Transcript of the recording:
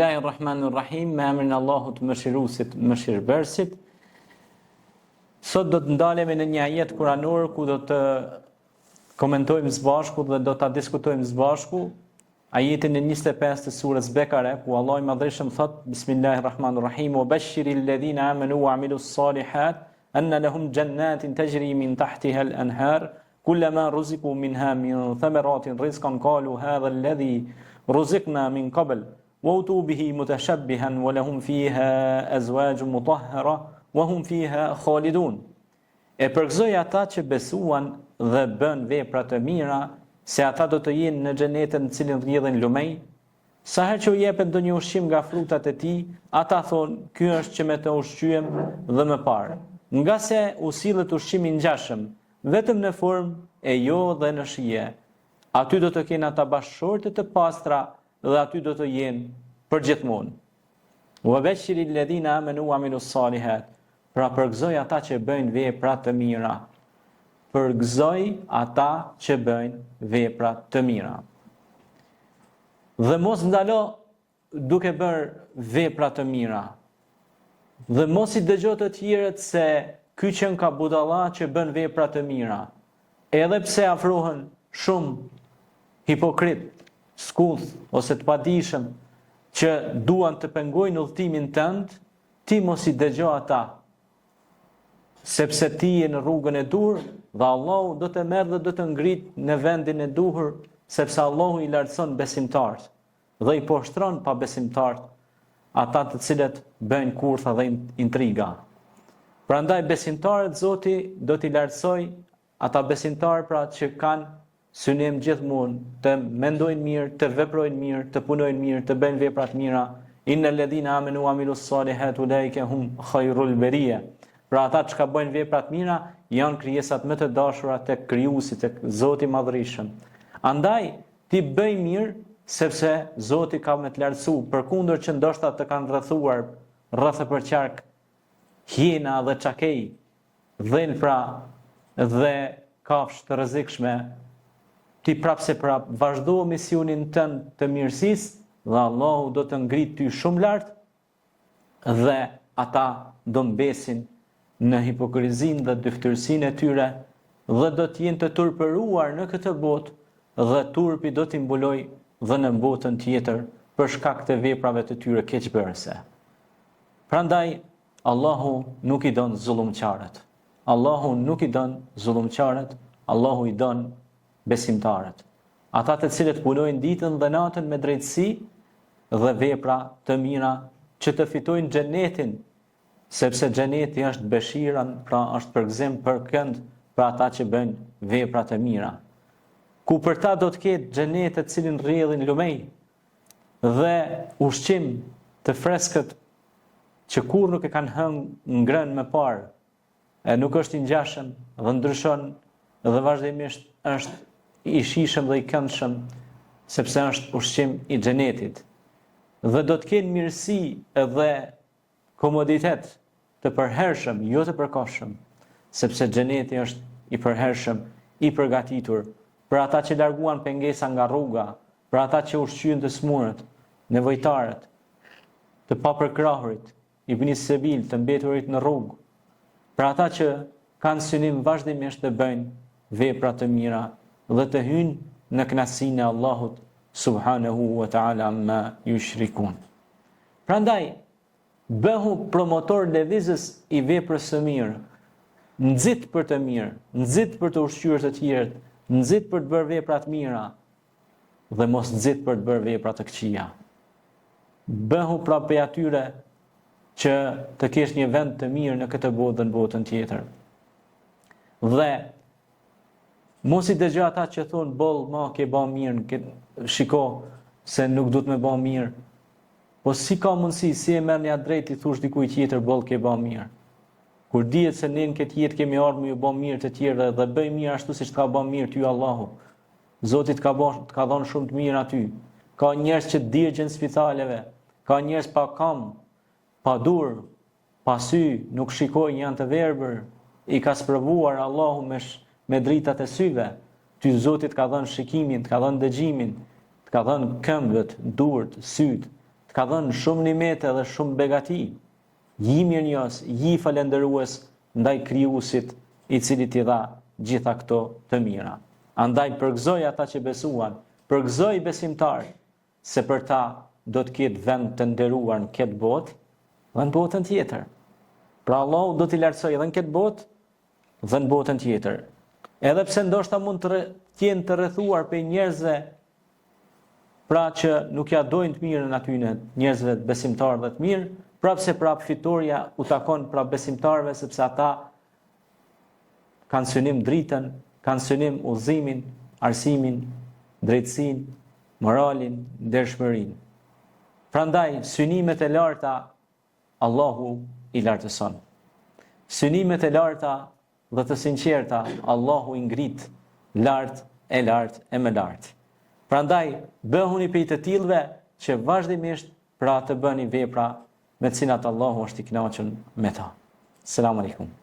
Bismillahirrahmanirrahim, me emrin e Allahut mëshiruesit, mëshirëbërësit. Sot do të ndalemi në një ajet kuranor ku do të komentojmë së bashku dhe do ta diskutojmë së bashku ajetin e 25 të surës Bekare, ku Allahu i Madhërishëm thotë Bismillahirrahmanirrahim wa bashiril ladhina amanu wa amilus salihat anna lahum jannatin tajri min tahtiha al-anhar kullama ruziku minha min thamaratin rizqan qalu hadha alladhi ruzikna min qabl wa utu bihi mutashabbihan wa lahum fiha azwajun mutahhara wa hum fiha khalidun E përgëzoj ata që besuan dhe bënë vepra të mira, se ata do të jenë në xhenetin në të cilin rrjedhin lumenj. Sa herë që u jepet ndonjë ushqim nga frutat e tij, ata thonë, ky është që me të u ushqyem dhe më parë. Ngase u sillet ushqim i ngjashëm, vetëm në formë e jo dhe në shije. Aty do të kenë ata bashkëshorte të pastra dhe aty do të jenë përgjithmonë. Wa bashiril ladhina amanu wa amilus salihat. Pra përgëzoj ata që bëjnë vepra të mira. Përgëzoj ata që bëjnë vepra të mira. Dhe mos ndalo duke bërë vepra të mira. Dhe mos i dëgjo të tjerët se ky qenka budalla që bën vepra të mira. Edhe pse afrohen shumë hipokritë, skuth ose të padijshëm që duan të pengojnë udhëtimin tënd, Ti mos i dëgjo ata, sepse ti je në rrugën e duhur dhe Allahu do të merr dhe do të ngrit në vendin e duhur, sepse Allahu i lartëson besimtarët dhe i poshtron pabesimtarët, ata të cilët bëjnë kurtha dhe intriga. Prandaj besimtarët Zoti do t'i lartësojë Ata besimtarë pra që kanë synim gjithmonë të mendojnë mirë, të veprojnë mirë, të punojnë mirë, të bëjnë vepra të mira, innel ledhina amenu wa amilus salihat ulaike hum khairul berije. Pra ata çka bëjnë vepra të mira janë krijesat më të dashura tek krijuesi, tek Zoti i Madhërishëm. Andaj ti bëj mirë sepse Zoti ka me të lartësu, përkundër që ndoshta të kanë rrethuar rreth e përqark hiena dhe çakej dhelpra dhe kafshë të rrezikshme, ti prapëseprapë vazhdo misionin tënd të mirësisë dhe Allahu do të ngritë ty shumë lart dhe ata do mbesin në hipokrizinë dhe dyftyrësinë e tyre dhe do të jenë të turpëruar në këtë botë dhe turpi do t'i mbulojë dhe në botën tjetër për shkak të veprave të tyre keqbërëse. Prandaj Allahu nuk i don zullumqarët. Allahu nuk i don zullumqarët, Allahu i don besimtarët. Ata të cilët punojnë ditën dhe natën me drejtësi dhe vepra të mira që të fitojnë xhenetin, sepse xheneti është beshiran, pra është përgëzim për kënd, për ata që bëjnë vepra të mira. Ku për ta do të ketë xhenet të cilin rrjedhin lumenj dhe ushqim të freskët që kurrë nuk e kanë hëng ngrënë më parë, e nuk është i ngjashëm dhe ndryshon dhe vazhdimisht është i shijshëm dhe i këndshëm, sepse është ushqim i xhenetit. Dhe do të kenë mirësi dhe komoditet të përhershëm, jo të përkohshëm, sepse xheneti është i përhershëm, i përgatitur për ata që larguan pengesa nga rruga, për ata që ushqyen të smurët, nevojtarët, të papërkrahurit, ibni sebil, të mbeturit në rrugë, për ata që kanë synim vazhdimisht të bëjnë vepra të mira dhe të hyjnë në kënaqësinë e Allahut subhanahu wa taala amma yushrikun. Prandaj bëhu promotor lëvizës i veprës së mirë, nxit për të mirë, nxit për të ushqyer të tjerët, nxit për të bërë vepra të mira, dhe mos nxit për të bërë vepra të këqija. Bëhu pra prej atyre që të kesh një vend të mirë në këtë botë dhe në botën tjetër. Dhe mos i dëgjo ata që thonë boll ma ke ba mirë, shiko se nuk duhet me ba mirë. Po si ka mundësi, si e merr një drejt t'i thush dikujt tjetër boll ke ba mirë. Kur dihet se ne në këtë jetë kemi ardhur me ju ba mirë të tjerëve dhe bëj mirë ashtu siç të ka ba mirë ty Allahu. Zoti të ka bo, të ka dhënë shumë të mira ty. Ka njerëz që digjen spitaleve, ka njerëz pa kam, pa dur, pa sy, nuk shikojnë, janë të verbër, i ka sprovuar Allahu me sh, me dritat e syve. Ty Zoti të ka dhënë shikimin, të ka dhënë dëgjimin, të ka dhënë këmbët, durt, sytë. Të ka dhënë shumë nimete dhe shumë begati. Ji mirënjohës, ji falënderues ndaj Krijuesit i cili t'i dha gjitha këto të mira. Andaj përgëzoj ata që besuan, përgëzoj besimtarët, se për ta do të ketë vend të nderuar në këtë botë dhe në botën tjetër. Pra Allahu do t'i lartësojë edhe në këtë botë dhe në botën tjetër. Edhe pse ndoshta mund të jenë të rrethuar prej njerëzve pra që nuk ja dojnë të mirën atyne njerëzve besimtarë dhe të mirë, prapë se prapë fitorja u takon pra besimtarëve sepse ata kanë synim dritën, kanë synim udhëzimin, arsimin, drejtësinë, moralin, ndershmërinë. Prandaj synimet e larta Allahu i lartëson. Synimet e larta dhe të sinqerta Allahu i ngrit lart e lart e më lart. Prandaj bëhuni prej të tillëve që vazhdimisht pra të bëni vepra me të cilat Allahu është i kënaqur me ta. Selam aleikum.